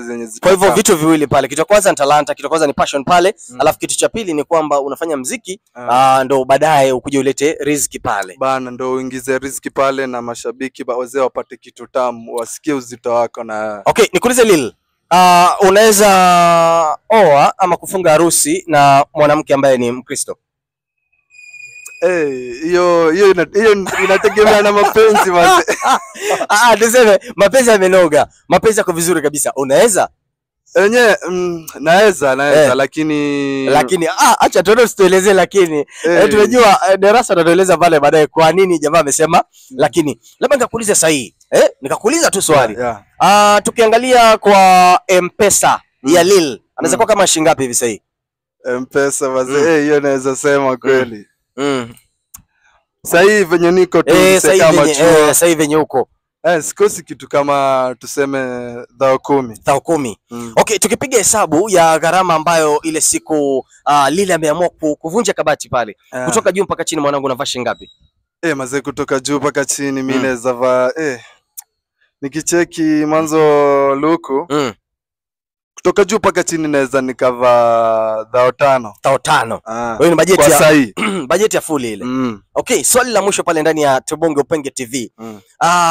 Zenye Kwa hivyo vitu viwili pale, kitu cha kwanza ni talanta, kitu cha kwanza ni passion pale, alafu kitu cha pili ni kwamba unafanya mziki, ndo baadaye ukuje ulete riziki pale. Bana, ndo uingize riziki pale na mashabiki wazee wapate kitu tamu, wasikie uzito wako na Okay, nikuulize Lil. Unaweza oa ama kufunga harusi na mwanamke ambaye ni Mkristo? Hiyo hiyo inategemea na mapenzi mazee. Tuseme mapenzi yamenoga, mapenzi yako vizuri kabisa. Unaweza? Enye naweza lakini lakini acha tuone, usitueleze lakini. Tumejua Darasa atatueleza pale baadaye kwa nini jamaa amesema lakini. Labda nikakuuliza sahihi. Nikakuuliza tu swali. Yeah. Tukiangalia kwa M-Pesa ya Lil, anaweza kuwa kama shilingi ngapi hivi sahihi? M-Pesa wazee, hiyo naweza sema kweli. Sasa venye niko tu kama chuo. Sasa venye huko. Sikosi kitu kama tuseme 10,000. 10,000. Okay, tukipiga hesabu ya gharama ambayo ile siku Lil ameamua kuvunja kabati pale. Kutoka juu mpaka chini mwanangu unavaa shilingi ngapi? Mazee kutoka juu mpaka chini mimi naweza vaa nikicheki mwanzo luku. Kutoka juu mpaka chini naweza nikavaa 5,000. 5,000. Wewe ni bajeti ya sahi. Bajeti ya fuli ile. Okay, swali la mwisho pale ndani ya Tubonge Upenge TV.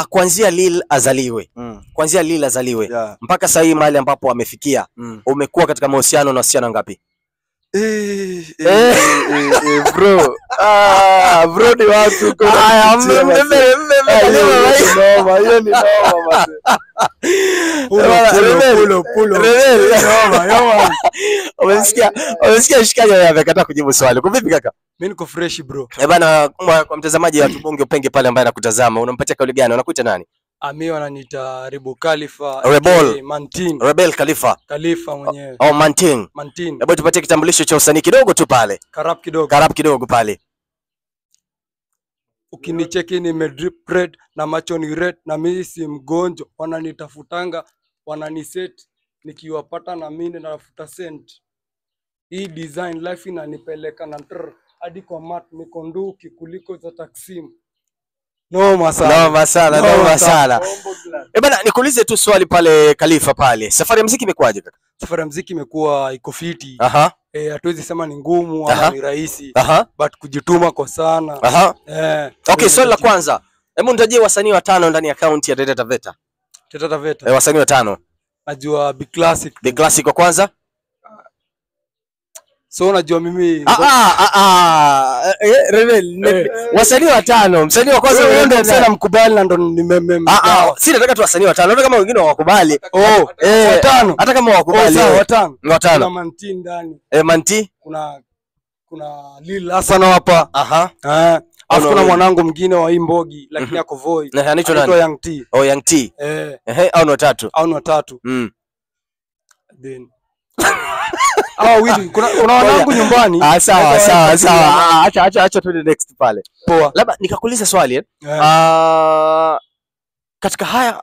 Kuanzia Lil azaliwe. Kuanzia Lil azaliwe. Mpaka sasa hii mahali ambapo amefikia. Umekuwa katika mahusiano na wasichana ngapi? Bro. Bro ni watu kwa. Hiyo ni noma. Pulo. Umesikia shikaji amekataa kujibu swali. Kwa vipi kaka? Mimi niko fresh bro. Bana, kwa mtazamaji wa Tubonge Upenge pale ambaye anakutazama, unampatia kauli gani? Unakuita nani? Mimi wananiita Rebel Khalifa. Rebel Mantin. Rebel Khalifa. Khalifa mwenyewe. Oh, Mantin. Mantin. Hebu tupatie kitambulisho cha usanii kidogo tu pale. Karap kidogo. Karap kidogo pale. Ukinicheki nime drip red na macho ni red na mimi si mgonjwa, wananitafutanga, wananiset nikiwapata na mimi nafuta cent. Hii design life inanipeleka na hadi kwa mat mikonduki kuliko za Taksim. Noma sana. Noma sana, noma sana. Bana, nikuulize tu swali pale Khalifa pale. Safari ya muziki imekuwaje kaka? Safari ya muziki imekuwa iko fiti. Hatuwezi sema ni ngumu ama ni rahisi. But kujituma kwa sana. Okay, swali la kwanza. Hebu nitajie wasanii watano ndani ya kaunti ya Taita Taveta. Taita Taveta. Wasanii watano. Najua Big Classic. Big Classic kwa kwanza. So unajua mimi Rebel, wasanii watano. Msanii wa kwanza wewe ndio sana mkubali na ndo nimemem. Si nataka tu wasanii watano. Hata kama wengine hawakubali. Watano. Hata kama hawakubali. Sawa, watano. Watano. Kuna Manti ndani. Manti. Kuna Lil Hassan hapa. Alafu kuna mwanangu mwingine wa Imbogi lakini ako Voi. Anaitwa nani? Young T. Oh, Young T. Au ni watatu. Au ni watatu. Then wili kuna wanangu nyumbani. Sawa sawa sawa. Acha tuende next pale. Poa. Labda nikakuuliza swali. Katika haya